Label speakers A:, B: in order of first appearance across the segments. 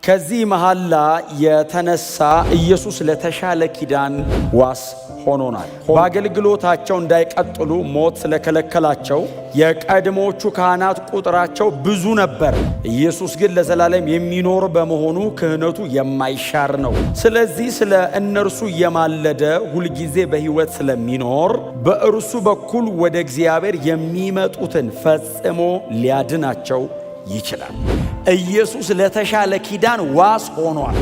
A: ከዚህ መሐላ የተነሳ ኢየሱስ ለተሻለ ኪዳን ዋስ ሆኖናል። በአገልግሎታቸው እንዳይቀጥሉ ሞት ስለከለከላቸው የቀድሞቹ ካህናት ቁጥራቸው ብዙ ነበር። ኢየሱስ ግን ለዘላለም የሚኖር በመሆኑ ክህነቱ የማይሻር ነው። ስለዚህ ስለ እነርሱ እየማለደ ሁልጊዜ በሕይወት ስለሚኖር በእርሱ በኩል ወደ እግዚአብሔር የሚመጡትን ፈጽሞ ሊያድናቸው ይችላል። ኢየሱስ ለተሻለ ኪዳን ዋስ ሆኗል።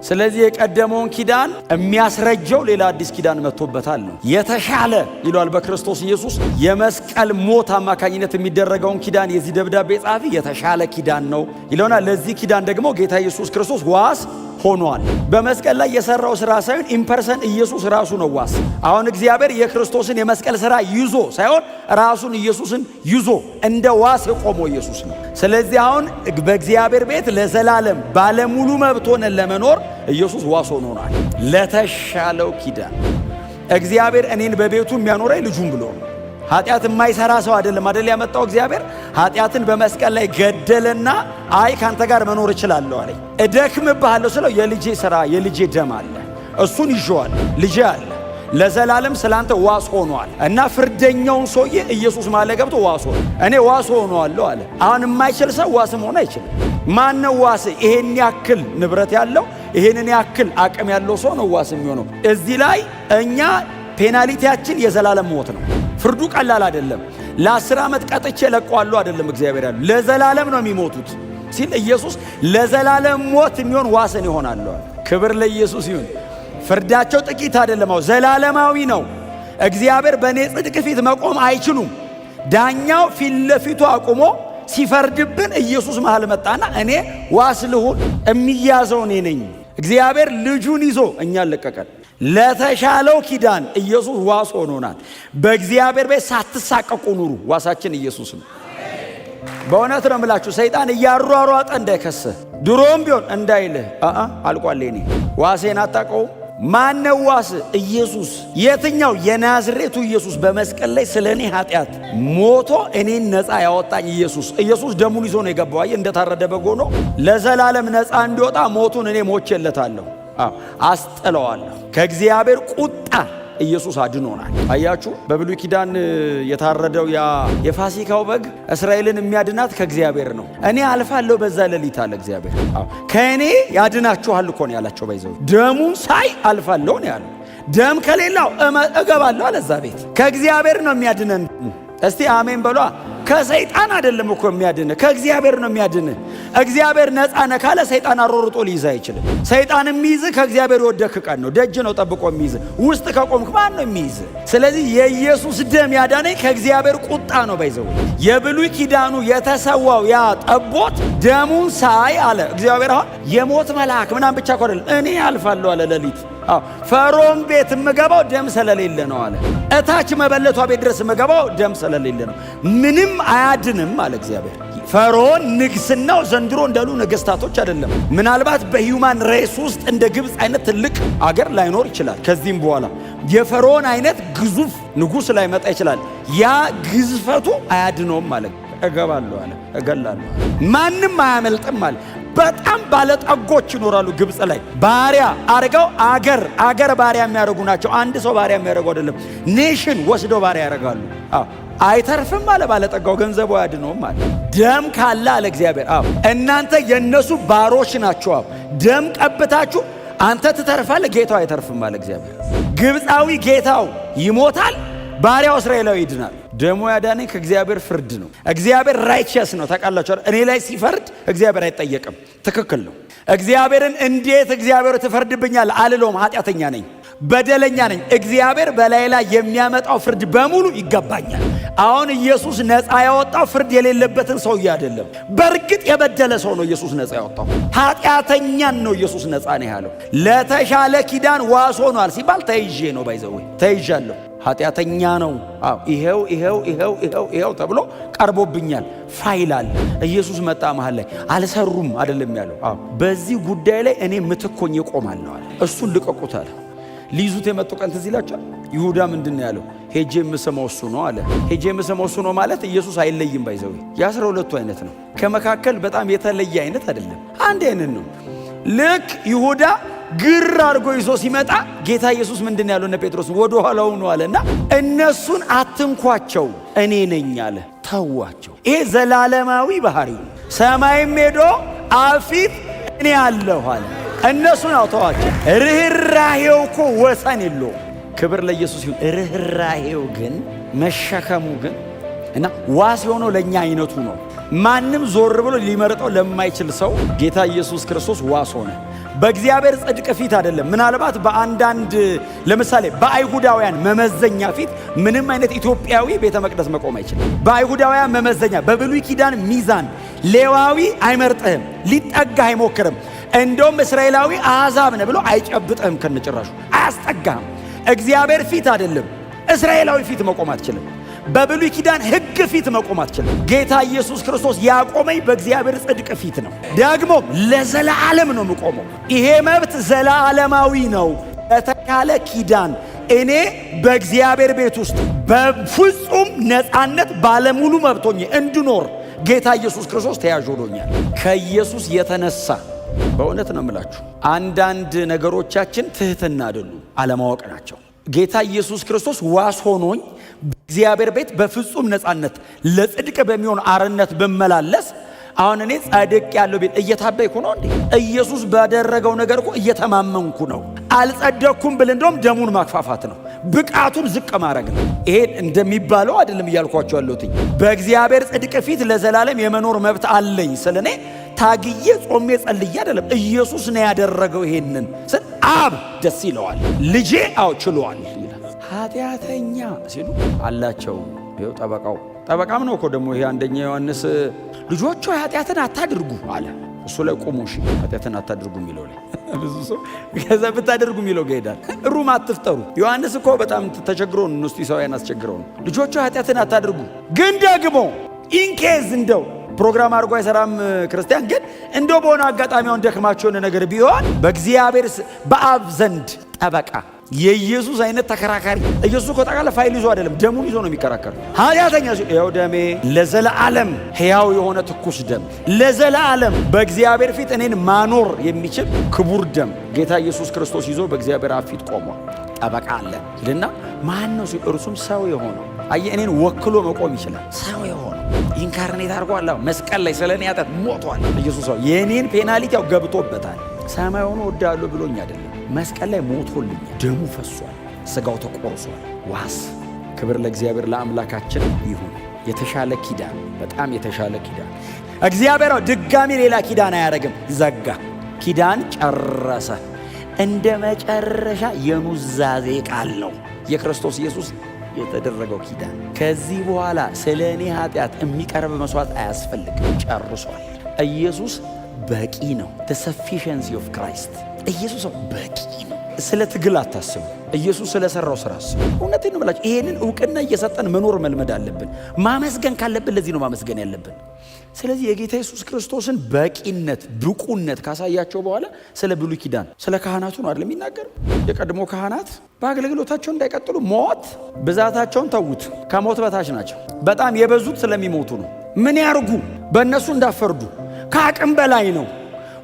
A: ስለዚህ የቀደመውን ኪዳን የሚያስረጀው ሌላ አዲስ ኪዳን መጥቶበታል ነው። የተሻለ ይሏል በክርስቶስ ኢየሱስ የመስቀል ሞት አማካኝነት የሚደረገውን ኪዳን የዚህ ደብዳቤ ጸሐፊ የተሻለ ኪዳን ነው ይለውናል። ለዚህ ኪዳን ደግሞ ጌታ ኢየሱስ ክርስቶስ ዋስ ሆኗል። በመስቀል ላይ የሰራው ስራ ሳይሆን in person ኢየሱስ ራሱ ነው ዋስ። አሁን እግዚአብሔር የክርስቶስን የመስቀል ስራ ይዞ ሳይሆን ራሱን ኢየሱስን ይዞ እንደ ዋስ የቆመው ኢየሱስ ነው። ስለዚህ አሁን በእግዚአብሔር ቤት ለዘላለም ባለሙሉ መብት ሆነን ለመኖር ኢየሱስ ዋስ ሆኖናል። ለተሻለው ኪዳን እግዚአብሔር እኔን በቤቱ የሚያኖረኝ ልጁን ብሎ ነው። ኃጢአት የማይሰራ ሰው አይደለም አይደል? ያመጣው እግዚአብሔር ኃጢአትን በመስቀል ላይ ገደለና አይ ካንተ ጋር መኖር እችላለሁ አለኝ። እደክምብሃለሁ ስለው የልጄ ስራ የልጄ ደም አለ፣ እሱን ይዤዋለሁ፣ ልጄ አለ ለዘላለም ስላንተ ዋስ ሆኗል። እና ፍርደኛውን ሰውዬ ኢየሱስ ማለ ገብቶ ዋስ ሆነ። እኔ ዋስ ሆኗለሁ አለ። አሁን የማይችል ሰው ዋስ መሆን አይችልም። ማነው ዋስ? ይሄን ያክል ንብረት ያለው፣ ይሄንን ያክል አቅም ያለው ሰው ነው ዋስ የሚሆነው። እዚህ ላይ እኛ penalty ያችን የዘላለም ሞት ነው። ፍርዱ ቀላል አይደለም። ለ10 ዓመት ቀጥቼ ለቀዋለሁ አይደለም እግዚአብሔር ያለው፣ ለዘላለም ነው የሚሞቱት ሲል ኢየሱስ ለዘላለም ሞት የሚሆን ዋስን ይሆናለዋል። ክብር ለኢየሱስ ይሁን። ፍርዳቸው ጥቂት አይደለም፣ አዎ ዘላለማዊ ነው። እግዚአብሔር በእኔ ጽድቅ ፊት መቆም አይችሉም። ዳኛው ፊት ለፊቱ አቁሞ ሲፈርድብን ኢየሱስ መሃል መጣና እኔ ዋስ ልሁን፣ የሚያዘው እኔ ነኝ። እግዚአብሔር ልጁን ይዞ እኛን ለቀቀን። ለተሻለው ኪዳን ኢየሱስ ዋስ ሆኖናል። በእግዚአብሔር ቤት ሳትሳቀቁ ኑሩ። ዋሳችን ኢየሱስ ነው። በእውነት ነው የምላችሁ፣ ሰይጣን እያሯሯጠ እንዳይከስህ፣ ድሮም ቢሆን እንዳይልህ፣ አአ አልቋል። የኔ ዋሴን አታውቀውም? ማነው ዋስ? ኢየሱስ። የትኛው? የናዝሬቱ ኢየሱስ፣ በመስቀል ላይ ስለ እኔ ኃጢአት ሞቶ እኔን ነፃ ያወጣኝ ኢየሱስ። ኢየሱስ ደሙን ይዞ ነው የገባው። አየህ፣ እንደታረደ በግ ሆኖ ለዘላለም ነፃ እንዲወጣ ሞቱን እኔ ሞቼለታለሁ፣ አስጥለዋለሁ። ከእግዚአብሔር ቁጣ ኢየሱስ አድኖናል። አያችሁ፣ በብሉይ ኪዳን የታረደው ያ የፋሲካው በግ እስራኤልን የሚያድናት ከእግዚአብሔር ነው። እኔ አልፋለሁ በዛ ሌሊት አለ እግዚአብሔር። ከእኔ ያድናችኋል እኮ ነው ያላቸው። By the way፣ ደሙን ሳይ አልፋለሁ ነው ያለው። ደም ከሌላው እገባለሁ አለ እዛ ቤት። ከእግዚአብሔር ነው የሚያድነን። እስቲ አሜን በሏ። ከሰይጣን አይደለም እኮ የሚያድን፣ ከእግዚአብሔር ነው የሚያድን። እግዚአብሔር ነፃ ነህ ካለ ሰይጣን አሮርጦ ሊይዝ አይችልም። ሰይጣን የሚይዝ ከእግዚአብሔር የወደክ ቀን ነው። ደጅ ነው ጠብቆ የሚይዝ። ውስጥ ከቆምክ ማን ነው የሚይዝ? ስለዚህ የኢየሱስ ደም ያዳነኝ ከእግዚአብሔር ቁጣ ነው። By the way፣ የብሉይ ኪዳኑ የተሰዋው ያ ጠቦት ደሙን ሳይ አለ እግዚአብሔር። አሁን የሞት መልአክ ምናምን ብቻ እኮ አይደለም፣ እኔ አልፋለሁ አለ ሌሊት። ፈርዖን ቤት የምገባው ደም ስለሌለ ነው አለ። እታች መበለቷ ቤት ድረስ የምገባው ደም ስለሌለ ነው። ምንም አያድንም አለ እግዚአብሔር። ፈርዖን ንግስናው ዘንድሮ እንዳሉ ነገስታቶች አይደለም። ምናልባት በ human race ውስጥ እንደ ግብፅ አይነት ትልቅ አገር ላይኖር ይችላል። ከዚህም በኋላ የፈርዖን አይነት ግዙፍ ንጉሥ ላይመጣ ይችላል። ያ ግዝፈቱ አያድነውም አለ። እገባለሁ አለ፣ እገላለሁ፣ ማንም አያመልጥም አለ። በጣም ባለጠጎች ይኖራሉ ግብፅ ላይ፣ ባሪያ አርገው አገር አገር ባሪያ የሚያደርጉ ናቸው። አንድ ሰው ባሪያ የሚያደርጉ አይደለም፣ nation ወስደው ባሪያ ያደርጋሉ። አዎ አይተርፍም አለ ባለጠጋው፣ ገንዘቡ አያድነውም አለ። ደም ካለ አለ እግዚአብሔር፣ አዎ እናንተ የእነሱ ባሮች ናችሁ። አዎ ደም ቀብታችሁ አንተ ትተርፋለህ፣ ጌታው አይተርፍም አለ እግዚአብሔር። ግብፃዊ ጌታው ይሞታል፣ ባሪያው እስራኤላዊ ይድናል። ደሙ ያዳነኝ ከእግዚአብሔር ፍርድ ነው። እግዚአብሔር righteous ነው ታውቃላችሁ። እኔ ላይ ሲፈርድ እግዚአብሔር አይጠየቅም። ትክክል ነው። እግዚአብሔርን እንዴት እግዚአብሔር ትፈርድብኛል አልለውም። ኃጢአተኛ ነኝ፣ በደለኛ ነኝ። እግዚአብሔር በላዬ ላይ የሚያመጣው ፍርድ በሙሉ ይገባኛል። አሁን ኢየሱስ ነፃ ያወጣው ፍርድ የሌለበትን ሰውዬ አይደለም። በእርግጥ የበደለ ሰው ነው ኢየሱስ ነፃ ያወጣው። ኃጢአተኛን ነው ኢየሱስ ነፃ ነው ያለው። ለተሻለ ኪዳን ዋስ ሆኗል ሲባል ተይዤ ነው፣ by the way፣ ተይዣለሁ። ኃጢአተኛ ነው። አዎ ይሄው ይሄው ይሄው ይሄው ይሄው ተብሎ ቀርቦብኛል። ፋይል አለ። ኢየሱስ መጣ መሃል ላይ፣ አልሰሩም አይደለም ያለው። አዎ በዚህ ጉዳይ ላይ እኔ ምትክ ሆኜ እቆማለሁ አለ። እሱን ልቀቁት አለ። ሊይዙት የመጡ ቀን ትዝ ይላችኋል። ይሁዳ ምንድን ነው ያለው? ሄጄ የምስመው እሱ ነው አለ። ሄጄ የምስመው እሱ ነው ማለት ኢየሱስ አይለይም። By the way፣ የ12ቱ አይነት ነው። ከመካከል በጣም የተለየ አይነት አይደለም። አንድ አይነት ነው። ልክ ይሁዳ ግር አድርጎ ይዞ ሲመጣ ጌታ ኢየሱስ ምንድን ያለው? እነ ጴጥሮስ ወደ ኋላው ነው አለና እነሱን አትንኳቸው እኔ ነኝ አለ። ተዋቸው። ይሄ ዘላለማዊ ባህሪው ነው። ሰማይም ሄዶ አብ ፊት እኔ አለሁ አለ። እነሱን አውተዋቸው። ርኅራሄው እኮ ወሰን የለውም። ክብር ለኢየሱስ ይሁን። ርኅራሄው ግን መሸከሙ ግን እና ዋስ የሆነው ለእኛ አይነቱ ነው። ማንም ዞር ብሎ ሊመርጠው ለማይችል ሰው ጌታ ኢየሱስ ክርስቶስ ዋስ ሆነ። በእግዚአብሔር ጽድቅ ፊት አይደለም። ምናልባት በአንዳንድ ለምሳሌ በአይሁዳውያን መመዘኛ ፊት ምንም አይነት ኢትዮጵያዊ ቤተ መቅደስ መቆም አይችልም። በአይሁዳውያን መመዘኛ፣ በብሉይ ኪዳን ሚዛን ሌዋዊ አይመርጥህም፣ ሊጠጋህ አይሞክርም። እንደውም እስራኤላዊ አሕዛብ ነህ ብሎ አይጨብጥህም፣ ከነጭራሹ አያስጠጋህም። እግዚአብሔር ፊት አይደለም፣ እስራኤላዊ ፊት መቆም አትችልም። በብሉይ ኪዳን ሕግ ፊት መቆም አትችልም። ጌታ ኢየሱስ ክርስቶስ ያቆመኝ በእግዚአብሔር ጽድቅ ፊት ነው። ደግሞ ለዘላለም ነው የምቆመው። ይሄ መብት ዘላለማዊ ነው። በተካለ ኪዳን እኔ በእግዚአብሔር ቤት ውስጥ በፍጹም ነፃነት ባለሙሉ መብት ሆኜ እንድኖር ጌታ ኢየሱስ ክርስቶስ ተያዥ ሆኖኛል። ከኢየሱስ የተነሳ በእውነት ነው የምላችሁ፣ አንዳንድ ነገሮቻችን ትህትና አይደሉም፣ አለማወቅ ናቸው። ጌታ ኢየሱስ ክርስቶስ ዋስ ሆኖኝ በእግዚአብሔር ቤት በፍጹም ነፃነት ለጽድቅ በሚሆን አርነት ብመላለስ፣ አሁን እኔ ጻድቅ ያለው ቤት እየታበይኩ ነው እንዴ? ኢየሱስ ባደረገው ነገር እኮ እየተማመንኩ ነው። አልጸደቅኩም ብል እንደውም ደሙን ማክፋፋት ነው፣ ብቃቱን ዝቅ ማድረግ ነው። ይሄ እንደሚባለው አይደለም እያልኳቸው ያለሁት። በእግዚአብሔር ጽድቅ ፊት ለዘላለም የመኖር መብት አለኝ ስል እኔ ታግዬ ጾሜ ጸልዬ አይደለም። ኢየሱስ ነው ያደረገው። ይሄንን ስል አብ ደስ ይለዋል። ልጄ አው ችሏል ይላል። ኃጢአተኛ ሲሉ አላቸው። ይኸው ጠበቃው፣ ጠበቃም ነው እኮ ደግሞ ይሄ። አንደኛ ዮሐንስ ልጆቹ ኃጢአትን አታድርጉ አለ። እሱ ላይ ቁሙ። እሺ፣ ኃጢአትን አታድርጉ የሚለው ላይ ብዙ ሰው ከዛ ብታደርጉ የሚለው ጋር ይሄዳል። Room አትፍጠሩ። ዮሐንስ እኮ በጣም ተቸግሮ ነው፣ ኖስቲሳውያን አስቸግረው ነው። ልጆቹ ኃጢአትን አታድርጉ፣ ግን ደግሞ in case እንደው ፕሮግራም አድርጎ አይሰራም ክርስቲያን፣ ግን እንደው በሆነ አጋጣሚ አሁን ደክማቸው የሆነ ነገር ቢሆን በእግዚአብሔር በአብ ዘንድ ጠበቃ፣ የኢየሱስ አይነት ተከራካሪ። ኢየሱስ እኮ ጠቃላ ፋይል ይዞ አይደለም፣ ደሙን ይዞ ነው የሚከራከር። ኃጢአተኛ ሲል ይኸው ደሜ ለዘለዓለም ሕያው የሆነ ትኩስ ደም፣ ለዘለዓለም በእግዚአብሔር ፊት እኔን ማኖር የሚችል ክቡር ደም ጌታ ኢየሱስ ክርስቶስ ይዞ በእግዚአብሔር አብ ፊት ቆሟል። ጠበቃ አለ ይልና ማን ነው ሲል እርሱም ሰው የሆነው፣ አየህ፣ እኔን ወክሎ መቆም ይችላል። ሰው የሆነው incarnate አድርጓል። መስቀል ላይ ስለ እኔ ኃጢአት ሞቷል። ኢየሱስ ሰው የእኔን penalty ያው ገብቶበታል። ሰማይ ሆኖ እወድሃለሁ ብሎኝ አይደለም፣ መስቀል ላይ ሞቶልኛል። ደሙ ፈሷል፣ ስጋው ተቆርሷል። ዋስ ክብር ለእግዚአብሔር ለአምላካችን ይሁን። የተሻለ ኪዳን፣ በጣም የተሻለ ኪዳን። እግዚአብሔር ድጋሚ ሌላ ኪዳን አያደርግም። ዘጋ፣ ኪዳን ጨረሰ። እንደ መጨረሻ የኑዛዜ ቃል ነው የክርስቶስ ኢየሱስ የተደረገው ኪዳን። ከዚህ በኋላ ስለ እኔ ኃጢአት የሚቀርብ መስዋዕት አያስፈልግም። ጨርሷል። ኢየሱስ በቂ ነው። The sufficiency of Christ። ኢየሱስ በቂ ነው። ስለ ትግል አታስቡ። ኢየሱስ ስለ ሰራው ስራ አስቡ። እውነቴን ነው የምላችሁ። ይሄንን እውቅና እየሰጠን መኖር መልመድ አለብን። ማመስገን ካለብን ለዚህ ነው ማመስገን ያለብን። ስለዚህ የጌታ ኢየሱስ ክርስቶስን በቂነት፣ ብቁነት ካሳያቸው በኋላ ስለ ብሉይ ኪዳን ስለ ካህናቱ ነው አይደል የሚናገር? የቀድሞ ካህናት በአገልግሎታቸው እንዳይቀጥሉ ሞት፣ ብዛታቸውን ተዉት፣ ከሞት በታች ናቸው። በጣም የበዙት ስለሚሞቱ ነው። ምን ያርጉ? በእነሱ እንዳፈርዱ ከአቅም በላይ ነው።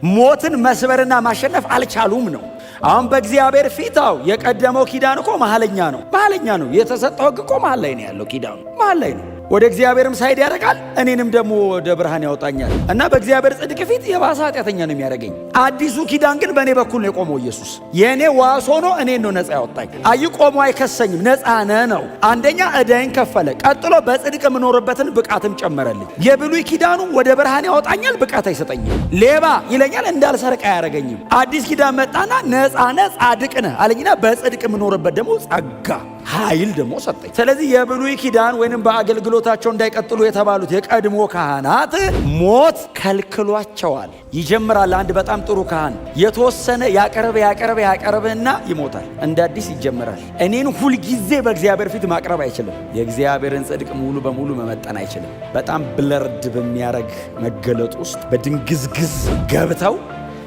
A: ሞትን መስበርና ማሸነፍ አልቻሉም ነው። አሁን በእግዚአብሔር ፊት አው የቀደመው ኪዳን እኮ መሀለኛ ነው፣ መሀለኛ ነው። የተሰጠው ሕግ እኮ መሀል ላይ ነው ያለው። ኪዳኑ መሀል ላይ ነው። ወደ እግዚአብሔርም side ያደርጋል፣ እኔንም ደግሞ ወደ ብርሃን ያወጣኛል እና በእግዚአብሔር ጽድቅ ፊት የባሰ ኃጢአተኛ ነው የሚያደርገኝ። አዲሱ ኪዳን ግን በእኔ በኩል ነው የቆመው። ኢየሱስ የእኔ ዋስ ሆኖ እኔን ነው ነፃ ያወጣኝ። አይ ቆሞ አይከሰኝም፣ ነፃ ነህ ነው። አንደኛ ዕዳዬን ከፈለ፣ ቀጥሎ በጽድቅ የምኖርበትን ብቃትም ጨመረልኝ። የብሉይ ኪዳኑ ወደ ብርሃን ያወጣኛል፣ ብቃት አይሰጠኝም። ሌባ ይለኛል፣ እንዳልሰርቅ አያደርገኝም። አዲስ ኪዳን መጣና ነፃ ነህ፣ ጻድቅ ነህ አለኝና በጽድቅ የምኖርበት ደግሞ ጸጋ ኃይል ደግሞ ሰጠኝ። ስለዚህ የብሉይ ኪዳን ወይንም በአገልግሎታቸው እንዳይቀጥሉ የተባሉት የቀድሞ ካህናት ሞት ከልክሏቸዋል። ይጀምራል። አንድ በጣም ጥሩ ካህን የተወሰነ ያቀርብ ያቀርብ ያቀርብና ይሞታል። እንደ አዲስ ይጀምራል። እኔን ሁልጊዜ በእግዚአብሔር ፊት ማቅረብ አይችልም። የእግዚአብሔርን ጽድቅ ሙሉ በሙሉ መመጠን አይችልም። በጣም blurred በሚያረግ መገለጥ ውስጥ በድንግዝግዝ ገብተው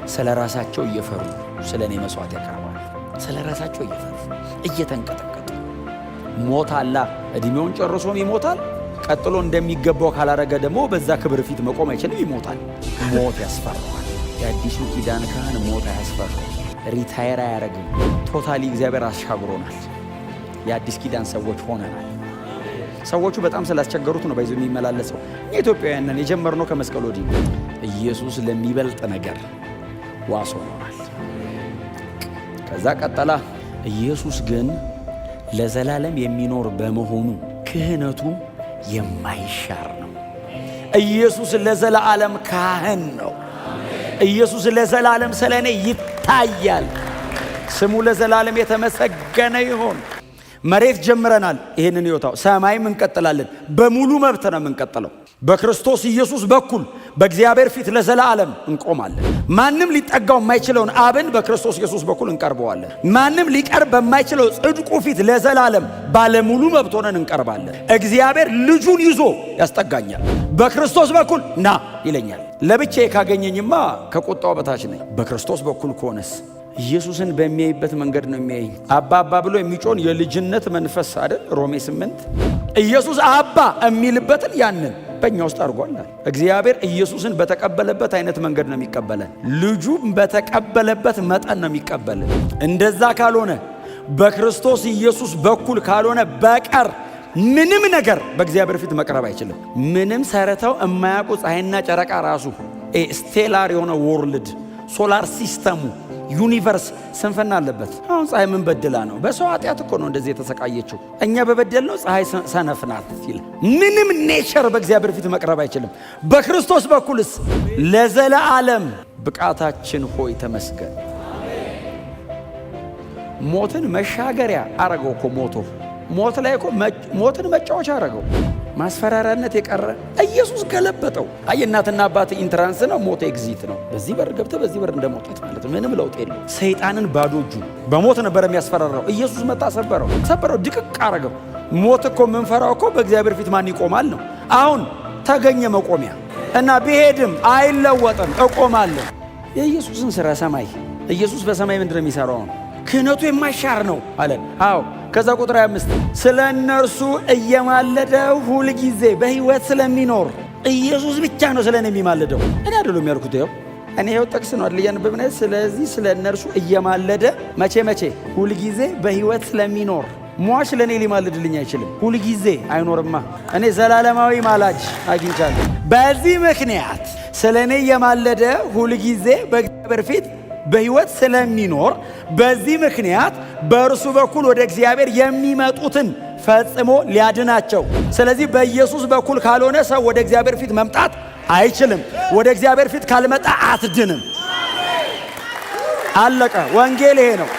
A: ስለ ራሳቸው እየፈሩ ስለ እኔ መስዋዕት ያቀርባሉ። ስለ ራሳቸው እየፈሩ እየተንቀጠቀጡ ሞት አላ እድሜውን ጨርሶም ይሞታል። ቀጥሎ እንደሚገባው ካላረገ ደግሞ በዛ ክብር ፊት መቆም አይችልም፣ ይሞታል። ሞት ያስፈራዋል። የአዲሱ ኪዳን ካህን ሞት አያስፈራው፣ retire አያረግም። Totally እግዚአብሔር አሻግሮናል። የአዲስ ኪዳን ሰዎች ሆነናል። ሰዎቹ በጣም ስላስቸገሩት ነው በይዞ የሚመላለሰው። እኛ ኢትዮጵያውያን ነን፣ የጀመርነው ከመስቀል ወዲህ ነው። ኢየሱስ ለሚበልጥ ነገር ዋስ ሆኖናል። ከዛ ቀጠላ፣ ኢየሱስ ግን ለዘላለም የሚኖር በመሆኑ ክህነቱ የማይሻር ነው። ኢየሱስ ለዘላለም ካህን ነው። ኢየሱስ ለዘላለም ስለ እኔ ይታያል። ስሙ ለዘላለም የተመሰገነ ይሁን። መሬት ጀምረናል ይህንን ሕይወታው ሰማይም እንቀጥላለን። በሙሉ መብት ነው የምንቀጥለው። በክርስቶስ ኢየሱስ በኩል በእግዚአብሔር ፊት ለዘላለም እንቆማለን። ማንም ሊጠጋው የማይችለውን አብን በክርስቶስ ኢየሱስ በኩል እንቀርበዋለን። ማንም ሊቀርብ በማይችለው ጽድቁ ፊት ለዘላለም ባለሙሉ መብት ሆነን እንቀርባለን። እግዚአብሔር ልጁን ይዞ ያስጠጋኛል። በክርስቶስ በኩል ና ይለኛል። ለብቻዬ ካገኘኝማ ከቁጣው በታች ነኝ። በክርስቶስ በኩል ከሆነስ ኢየሱስን በሚያይበት መንገድ ነው የሚያየኝ። አባ አባ ብሎ የሚጮን የልጅነት መንፈስ አይደል? ሮሜ 8 ኢየሱስ አባ የሚልበትን ያንን በእኛ ውስጥ አድርጓል። እግዚአብሔር ኢየሱስን በተቀበለበት አይነት መንገድ ነው የሚቀበለን። ልጁም በተቀበለበት መጠን ነው የሚቀበለን። እንደዛ ካልሆነ፣ በክርስቶስ ኢየሱስ በኩል ካልሆነ በቀር ምንም ነገር በእግዚአብሔር ፊት መቅረብ አይችልም። ምንም ሰርተው የማያውቁ ፀሐይና ጨረቃ ራሱ፣ stellar የሆነ world፣ solar system ኡ፣ universe ስንፍና አለበት። አሁን ፀሐይ ምን በድላ ነው? በሰው ኃጢአት እኮ ነው እንደዚህ የተሰቃየችው። እኛ በበደልነው ፀሐይ ሰነፍ ናት ይል። ምንም nature በእግዚአብሔር ፊት መቅረብ አይችልም። በክርስቶስ በኩልስ ለዘለዓለም ብቃታችን ሆይ ተመስገን። ሞትን መሻገሪያ አረገው እኮ። ሞቶ ሞት ላይ እኮ ሞትን መጫወቻ አረገው። ማስፈራሪያነት የቀረ ኢየሱስ ገለበጠው። አይ፣ እናትና አባት entrance ነው፣ ሞት exit ነው። በዚህ በር ገብተህ በዚህ በር እንደመውጣት ማለት ነው። ምንም ለውጥ የለው። ሰይጣንን ባዶ እጁ በሞት ነበር የሚያስፈራራው። ኢየሱስ መጣ፣ ሰበረው፣ ሰበረው፣ ድቅቅ አረገው። ሞት እኮ የምንፈራው እኮ በእግዚአብሔር ፊት ማን ይቆማል ነው። አሁን ተገኘ መቆሚያ እና ብሄድም አይለወጥም፣ እቆማለሁ። የኢየሱስን ስራ ሰማይ፣ ኢየሱስ በሰማይ ምንድን ነው የሚሰራው? ነው ክህነቱ የማይሻር ነው አለን። አዎ፣ ከዛ ቁጥር 25 ስለ እነርሱ እየማለደ ሁልጊዜ በሕይወት ስለሚኖር ኢየሱስ ብቻ ነው ስለ እኔ የሚማልደው። እኔ አይደለም ያልኩት፣ ይኸው እኔ ይኸው ጥቅስ ነው አይደል እያነበብን። ስለዚህ ስለ እነርሱ እየማለደ መቼ መቼ? ሁልጊዜ በሕይወት ስለሚኖር። ሟች ለእኔ ሊማልድልኝ አይችልም። ሁልጊዜ አይኖርማ። እኔ ዘላለማዊ ማላጅ አግኝቻለሁ። በዚህ ምክንያት ስለ እኔ እየማለደ ሁልጊዜ በእግዚአብሔር ፊት በሕይወት ስለሚኖር፣ በዚህ ምክንያት በእርሱ በኩል ወደ እግዚአብሔር የሚመጡትን ፈጽሞ ሊያድናቸው። ስለዚህ በኢየሱስ በኩል ካልሆነ ሰው ወደ እግዚአብሔር ፊት መምጣት አይችልም። ወደ እግዚአብሔር ፊት ካልመጣ አትድንም። አለቀ። ወንጌል ይሄ ነው።